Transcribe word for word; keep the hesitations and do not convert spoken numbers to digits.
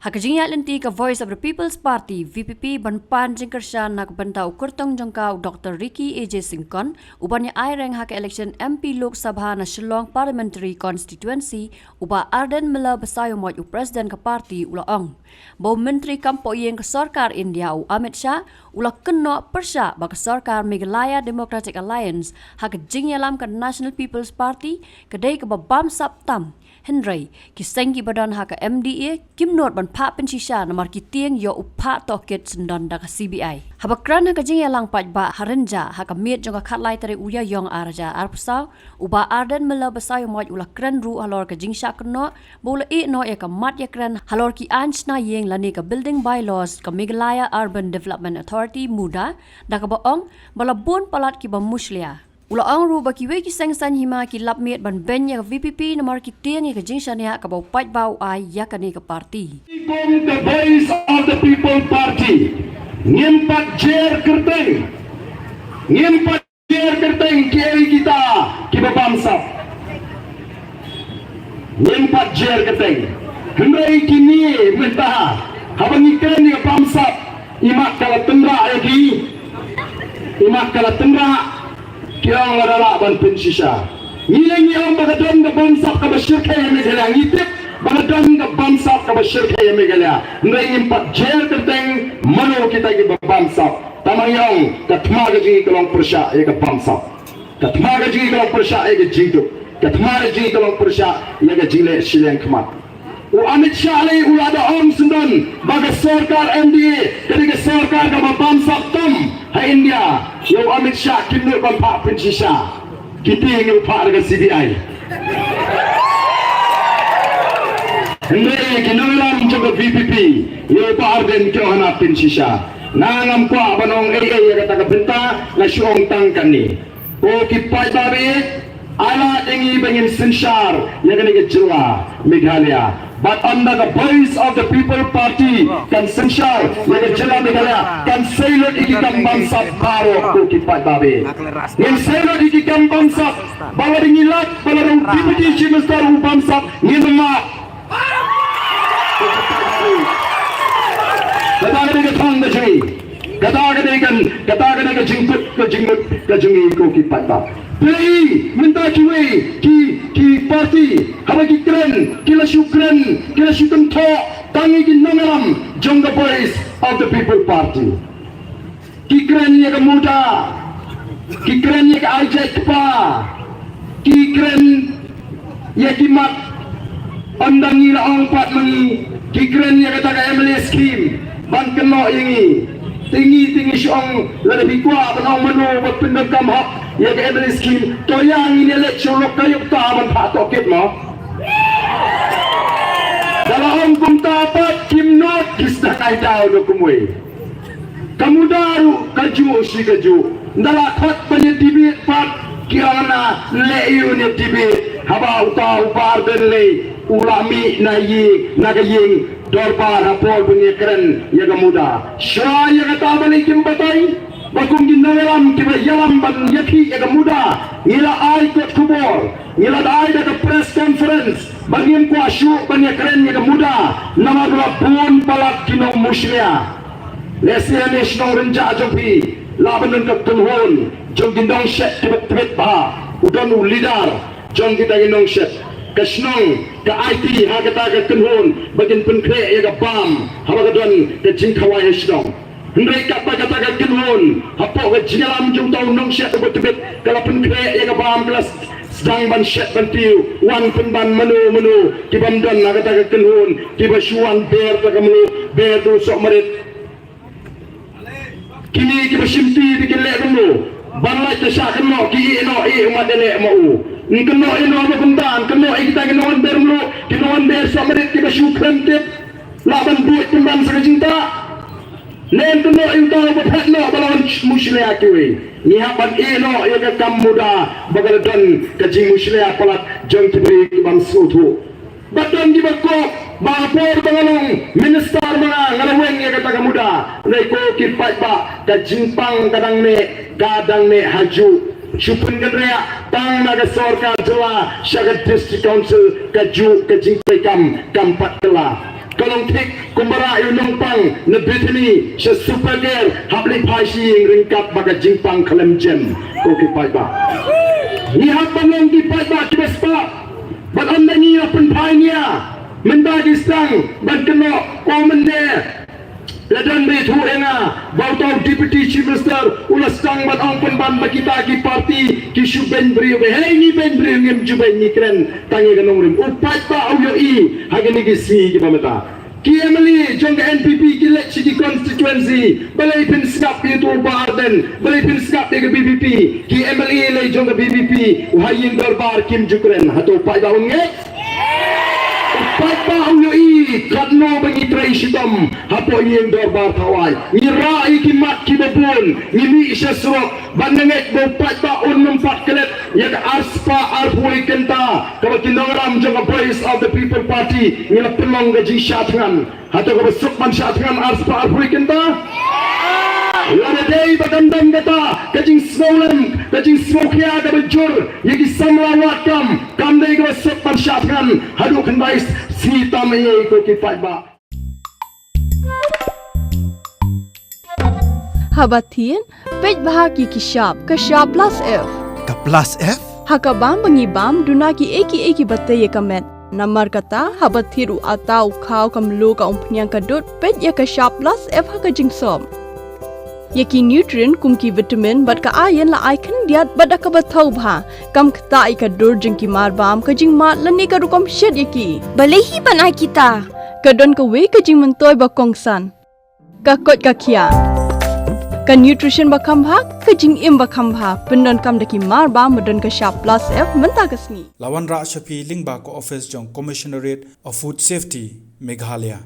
Ha ka jingïaid lynti ka Voice of the People's Party, V P P, ban pan jingkyrshan na ka bynta u kyrtong jong ka u Doctor Ricky A J Syngkon, u ban ïa ai reng ha ka election M P Lok Sabha na Shillong Parliamentary Constituency, u Bah Ardent Miller Basaiawmoit, u President ka party, u la ong ba u Myntri kam poh ïing ka sorkar India u Amit Shah u la kynnoh pyrshah ba ka sorkar Meghalaya Democratic Alliance ha ka jingïalam ka National People's Party ka dei kaba bamsap tam. Hynrei ki seng kiba don ha ka M D A kim nud ban phah pynshisha namar ki tieng ïoh u phah tohkit syndon da ka C B I. Haba kren ha ka jingïalang paidbah ha Rynjah ha ka miet jong ka khatlai tarik u Ïaïong arhajar arphew saw, u Bah Ardent Miller Basaiawmoit u la kren ruh halor ka jingshah kynnoh ba u la ïeh noh ïa ka mat ïakren halor ki aiñ shna ïing lane ka Building Bylaws ka Meghalaya Urban Development Authority, MUDA, da kaba ong ba la bun palat kiba mushlia. U la ong ruh ba kiwei ki seng saiñ hima ki lap miet ban beiñ ïa ka V P P namar ki tieng ïa ka jingshaniah kaba u paidbah u ai ïa kane ka party. Kum ka Voice of the People Party, ngim pat jer kyrteng, ngim pat jer kyrteng kiei kita kiba bamsap. Ngim pat jer kyrteng. Hynrei kine mynta haba ngi kren ïa ka bamsap, imat ka la tynrah ïa ki, imat ka la tynrah. Ki ong lada lah ban pynshisha. Ngi leh ngi ong ba ka don ka bamsap kaba shyrkhei ha Meghalaya, ngi tip ba ka don ka bamsap kaba shyrkhei ha Meghalaya. Hynrei ngim pat jer kyrteng mano kita kiba bamsap. Tangba ngi ong ka thma ka jong ngi ka long pyrshah ïa ka bamsap. Ka thma ka jong ngi ka long pyrshah ïa ka jingduk. Ka thma ka jong ngi ka long pyrshah ïa ka jingleh shiliang khmat. U Amit Shah lei u la da ong syndon ba ka sorkar M D A ka dei ka sorkar kaba bamsap tam ha India. Ïa u Amit Shah kim nud ban phah pynshisha. Ki tieng ïa u phah da ka C B I. Hynrei ki nongïalam jong ka V P P, ïa u Bah Ardent ki ong hana pynshisha. Nga ngam kwah ban ong ei ei ïa kata ka bynta, nga shu ong tang kane. Ko ki paidbah, ai lad ïa ngi ba ngin synshar ïa kane ka jylla Meghalaya. Bad ynda ka Voice of the People Party kan synshar ïa ka jylla Meghalaya, kan sei lut ïa ki kam bamsap baroh, ko ki paidbah. Ngin sei lut ïa ki kam bamsap, ba lada ngi lap, ba lada u Deputy Chief Minister u bamsap, ngin map. Kata ka dei ka thong ka jong ngi. Kata ka dei kan, kata ka dei ka jingkut, ka jingmut ka jong ngi, ko ki paidbah. Phi mynta kiwei ki, ki party, haba ki kren, ki la shu kren, ki la shu kynthoh tang ïa ki nongïalam jong ka Voice of the People Party. Ki kren ïa ka MUDA, ki kren ïa ka aijait kpa, ki kren ïa ki mat. Ynda ngi la ong pat ma ngi, ki kren ïa kata ka M L A scheme ban kynnoh ïa ngi. Te ngi, te ngi shu ong, lada phi kwah ban ong mano ba pyndonkam hok ïa ka M L A scheme, to ïa ngin ïaleit sha u lok kayokta ban phah tohkit mo. Da la ong kumta pat kim nud, ki sdang ai daw da kumwei. Ka MUDA ruh kajuh shi kajuh. Nda la khot ban ïa debate pat, ki ong na leh ïa u ne debate. Haba uta u Bah Ardent lei u la mih na ïing, na ka ïing dorbar ha por ban ïa kren ïa ka MUDA. Shuwa ïa kata balei kim batai? Ba kum ki nongïalam kiba ïalam ban ïakhih ïa ka MUDA, ngi la ai kot khubor, ngi la ai da ka press conference ba ngim kwah shuh ban ïa kren ïa ka MUDA namar ba la bun palat ki nongmushlia. Lehse ha ne shnong Rynjah jong phi lah ban don ka kynhun jong ki nongshet kiba tbit bha, u don u leader jong kita ki nongshet. Ka shnong ka aiti ha kata ka kynhun ba kin pynkhreh ïa ka bam haba ka don ka jingkhawai ha shnong. Hynrei katba kata ka kynhun hapoh ka jingïalam jong uta u nongshet uba tbit ka la pynkhreh ïa ka bam, ka la sdang ban shet ban tiew, wan pynban mano mano ki bym don ha kata ka kynhun, kiba shu wan ber ta ka mluh, ber da u sohmarit. Kine kiba shimti te kin leh kumno? Ban lait ta shah kynnoh ki ïeh noh ïeh u mat ïaleh ma u. Yn kynnoh ïeh noh ba kumta, yn kynnoh ïa kita ki nongwan ber mluh, ki nongwan ber sohmarit kiba shu khlem tip. Lah ban buh pynban sa ka jingtah. Ne yn kynnoh ïa uta uba phet noh ba la wan mushlia kiwei. Ngi hap ban ïeh noh ïa ka kam MUDA ba ka la don ka jingmushlia palat jong ki briew ki bym sngewthuh. Ba don kiba kwah ba ha por ba nga long minister ma nga, nga la weng ïa kata ka MUDA. Hynrei ko ki paidbah, ka jingpang ka dang neh, ka dang neh ha juh. Shu pynkynriah tang na ka sorkar jylla sha ka district council, ka juh ka jingtrei kam kam pat kylla. Ka long thik kumba rah ïa u nongpang na Bethany sha Supergirl, hap leit phai sha ïing ryngkat bad ka jingpang khlem jem, ko ki paidbah. Ngi hap ban long ki paidbah kiba spah. Bad ym da ngi ïa pynphai nia. Mynta ki sdang ban kynnoh, ko mynne la don ba ïathuh ïa nga ba uta u Deputy Chief Minister u la sdang ban ong pynban ba kita ki party ki shu beiñ briew. Hei, ngi beiñ briew? Ngim ju beiñ, ngi kren tang ïa ka nongrim. U paidbah u ïohi ha kine ki sngi kiba mynta. Ki M L A jong ka N P P ki leit sha ki constituency. Balei phin sngap ïa uto u Bah Ardent? Balei phin sngap ïa ka V P P? Ki M L A lei jong ka V P P, u ha ïing dorbar kim ju kren. Hato u paidbah un ngeit? U paidbah u ïohi katno ba ngi trei shitom hapoh ïing dorbar thaw aiñ. Ngi rah ïa ki mat kiba bun, ngi mih sha surok. Bad nga ngeit ba u paidbah un ym pat klet ïa ka arspah arphew wei kynta kaba ki nongïalam jong ka Voice of the People Party ngi la pynlong ka jingshah thngan. Hato kaba suk ban shah thngan arspah arphew wei kynta? Lada dei ba kan don kata ka jingsngewlem, ka jingsngewkhia kaba jur ïa ki samla wad kam, kam dei kaba suk ban shah thngan haduh khyndai sngi tam ei, ko ki paidbah. Haba thied, peit bha ki ki shap, ka shap plus F. Ka plus F? Ha ka bam ba ngi bam, duna kiei kiei kiba tei ïa ka met. Namar kata, haba thied u atta, u khaw, ka mluh, ka umphniang, ka dud, peit ïa ka shap plus F ha ka jingsop. Ïa ki nutrient kum ki vitamin bad ka iron la ai khyndiat bad da kaba thaw bha. Kam ktah ïa ka dur jong ki mar bam, ka jingmad lane ka rukom shet ïa ki. Balei hi ban ai kita? Ka don kawei ka jingmyntoi ba kongsan. Ka koit ka khiah. Ka nutrition ba kham bha, ka jingim ba kham bha. Pyndonkam da ki mar bam ba don ka shap plus F mynta ka sngi. La wanrah sha phi lyngba ka office jong Commissionerate of Food Safety, Meghalaya.